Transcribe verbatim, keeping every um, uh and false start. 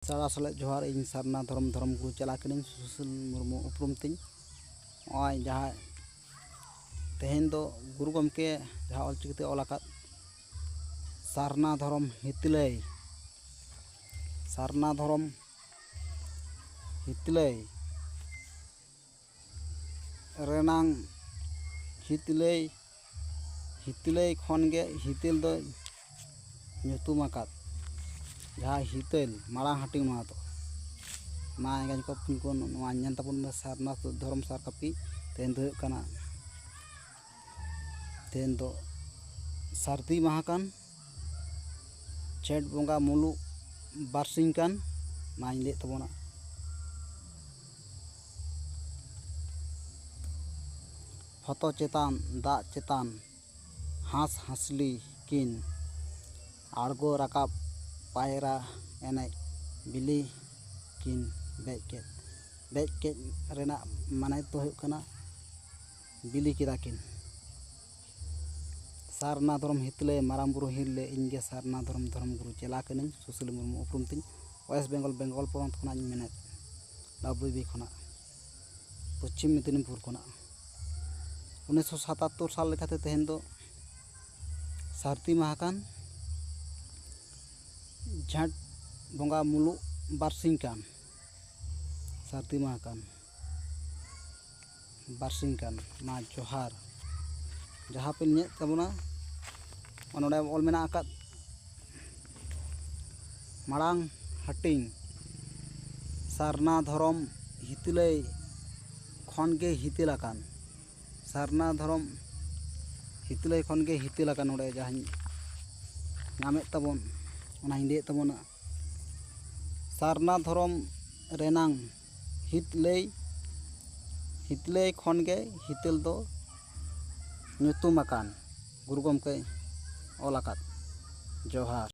ᱥᱟᱲᱟ ᱥᱟᱞᱮᱫ ᱡᱚᱦᱟᱨ᱾ ᱤᱧ ᱥᱟᱨᱱᱟ ᱫᱷᱚᱨᱚᱢ ᱫᱷᱚᱨᱚᱢ ᱜᱩᱨᱩ ᱪᱮᱞᱟ ᱠᱟᱹᱱᱟᱹᱧ, ᱥᱩᱥᱤᱞ ᱢᱩᱨᱢᱩ ᱩᱯᱨᱩᱢ ᱛᱤᱧ᱾ ᱱᱚᱜᱼᱚᱭ ᱡᱟᱦᱟᱸ ᱛᱮᱦᱮᱧ ᱫᱚ ᱜᱩᱨᱩ ᱜᱚᱢᱠᱮ ᱡᱟᱦᱟᱸ ᱚᱞᱪᱤᱠᱤ ᱛᱮ ᱚᱞ ᱟᱠᱟᱫ ᱥᱟᱨᱱᱟ ᱫᱷᱚᱨᱚᱢ ᱦᱤᱛᱞᱟᱹᱭ, ᱥᱟᱨᱱᱟ ᱫᱷᱚᱨᱚᱢ ᱦᱤᱛᱞᱟᱹᱭ ᱨᱮᱱᱟᱝ ᱦᱤᱛᱞᱟᱹᱭ, ᱦᱤᱛᱞᱟᱹᱭ ᱠᱷᱚᱱ ᱜᱮ ᱦᱤᱛᱟᱹᱞ ᱫᱚ ᱧᱩᱛᱩᱢ ᱟᱠᱟᱫ, ᱡᱟᱦᱟᱸ ᱦᱤᱛᱟᱹᱞ ᱢᱟᱲᱟᱝ ᱦᱟᱹᱴᱤᱧ ᱱᱚᱣᱟ ᱫᱚ᱾ ᱢᱟ ᱮᱸᱜᱟᱧ ᱠᱚ ᱯᱩᱱ ᱠᱚ ᱱᱚᱣᱟ ᱧᱮᱞ ᱛᱟᱵᱚᱱ ᱢᱮ, ᱥᱟᱨᱱᱟ ᱫᱷᱚᱨᱚᱢ ᱥᱟᱨ ᱠᱟᱹᱯᱤ᱾ ᱛᱮᱦᱮᱧ ᱫᱚ ᱦᱩᱭᱩᱜ ᱠᱟᱱᱟ, ᱛᱮᱦᱮᱧ ᱫᱚ ᱥᱟᱹᱨᱫᱤ ᱢᱟᱦᱟ ᱠᱟᱱ, ᱡᱷᱮᱸᱴ ᱵᱚᱸᱜᱟ ᱢᱩᱞᱩᱜ ᱵᱟᱨᱥᱤᱧ ᱠᱟᱱ, ᱢᱟᱧ ᱞᱟᱹᱭᱮᱫ ᱛᱟᱵᱚᱱᱟ᱾ ᱯᱷᱚᱛᱚ ᱪᱮᱛᱟᱱ, ᱫᱟᱜ ᱪᱮᱛᱟᱱ, ᱦᱟᱸᱥ ᱦᱟᱸᱥᱞᱤ ᱠᱤᱱ ᱟᱬᱜᱚ ᱨᱟᱠᱟᱵ, ᱯᱟᱭᱨᱟ ᱮᱱᱮᱡ ᱵᱤᱞᱤ ᱠᱤᱱ ᱵᱮᱡ ᱠᱮᱫ᱾ ᱵᱮᱡ ᱠᱮᱫ ᱨᱮᱱᱟᱜ ᱢᱟᱱᱮ ᱫᱚ ᱦᱩᱭᱩᱜ ᱠᱟᱱᱟ, ᱵᱤᱞᱤ ᱠᱮᱫᱟ ᱠᱤᱱ᱾ ᱥᱟᱨᱱᱟ ᱫᱷᱚᱨᱚᱢ ᱦᱤᱛᱞᱟᱹᱭ, ᱢᱟᱨᱟᱝ ᱵᱩᱨᱩ ᱦᱤᱨᱞᱟᱹᱭ, ᱤᱧ ᱜᱮ ᱥᱟᱨᱱᱟ ᱫᱷᱚᱨᱚᱢ ᱫᱷᱚᱨᱚᱢ ᱜᱩᱨᱩ ᱪᱮᱞᱟ ᱠᱟᱹᱱᱟᱹᱧ, ᱥᱩᱥᱤᱞ ᱢᱩᱨᱢᱩ ᱩᱯᱨᱩᱢ ᱛᱤᱧ, ᱳᱭᱮᱥᱴ ᱵᱮᱝᱜᱚᱞ, ᱵᱮᱝᱜᱚᱞ ᱯᱚᱱᱚᱛ ᱠᱷᱚᱱᱟᱜ ᱤᱧ ᱢᱮᱱᱮᱫ, ᱰᱟᱵᱞᱩ ᱵᱤ ᱠᱷᱚᱱᱟᱜ, ᱯᱚᱪᱷᱤᱢ ᱢᱮᱫᱤᱱᱤᱯᱩᱨ ᱠᱷᱚᱱᱟᱜ᱾ ᱩᱱᱤᱥᱥᱚ ᱥᱟᱛᱟᱛᱛᱳᱨ ᱥᱟᱞ ᱞᱮᱠᱟᱛᱮ ᱛᱮᱦᱮᱧ ᱫᱚ ᱥᱟᱹᱨᱫᱤ ᱢᱟᱦᱟ ᱠᱟᱱ, ᱡᱷᱮᱸᱴ ᱵᱚᱸᱜᱟ ᱢᱩᱞᱩᱜ ᱵᱟᱨᱥᱤᱧ ᱠᱟᱱ, ᱥᱟᱹᱨᱫᱤ ᱢᱟᱦᱟ ᱠᱟᱱ, ᱵᱟᱨᱥᱤᱧ ᱠᱟᱱ᱾ ᱢᱟ ᱡᱚᱦᱟᱨ᱾ ᱡᱟᱦᱟᱸ ᱯᱮ ᱧᱮᱞᱮᱫ ᱛᱟᱵᱚᱱᱟ, ᱱᱚᱰᱮ ᱚᱞ ᱢᱮᱱᱟᱜ ᱟᱠᱟᱫ, ᱢᱟᱲᱟᱝ ᱦᱟᱹᱴᱤᱧ ᱥᱟᱨᱱᱟ ᱫᱷᱚᱨᱚᱢ ᱦᱤᱛᱞᱟᱹᱭ ᱠᱷᱚᱱ ᱜᱮ ᱦᱤᱛᱟᱹᱞ ᱟᱠᱟᱱ, ᱥᱟᱨᱱᱟ ᱫᱷᱚᱨᱚᱢ ᱦᱤᱛᱞᱟᱹᱭ ᱠᱷᱚᱱ ᱜᱮ ᱦᱤᱛᱟᱹᱞ ᱟᱠᱟᱱ᱾ ᱱᱚᱰᱮ ᱡᱟᱦᱟᱸᱧ ᱧᱟᱢᱮᱫ ᱛᱟᱵᱚᱱ, ᱚᱱᱟᱧ ᱞᱟᱹᱭᱮᱫ ᱛᱟᱵᱚᱱᱟ᱾ ᱥᱟᱨᱱᱟ ᱫᱷᱚᱨᱚᱢ ᱨᱮᱱᱟᱝ ᱦᱤᱛᱞᱟᱹᱭ, ᱦᱤᱛᱞᱟᱹᱭ ᱠᱷᱚᱱ ᱜᱮ ᱦᱤᱛᱟᱹᱞ ᱫᱚ ᱧᱩᱛᱩᱢ ᱟᱠᱟᱱ, ᱜᱩᱨᱩ ᱜᱚᱢᱠᱮᱭ ᱚᱞ ᱟᱠᱟᱫ᱾ ᱡᱚᱦᱟᱨ᱾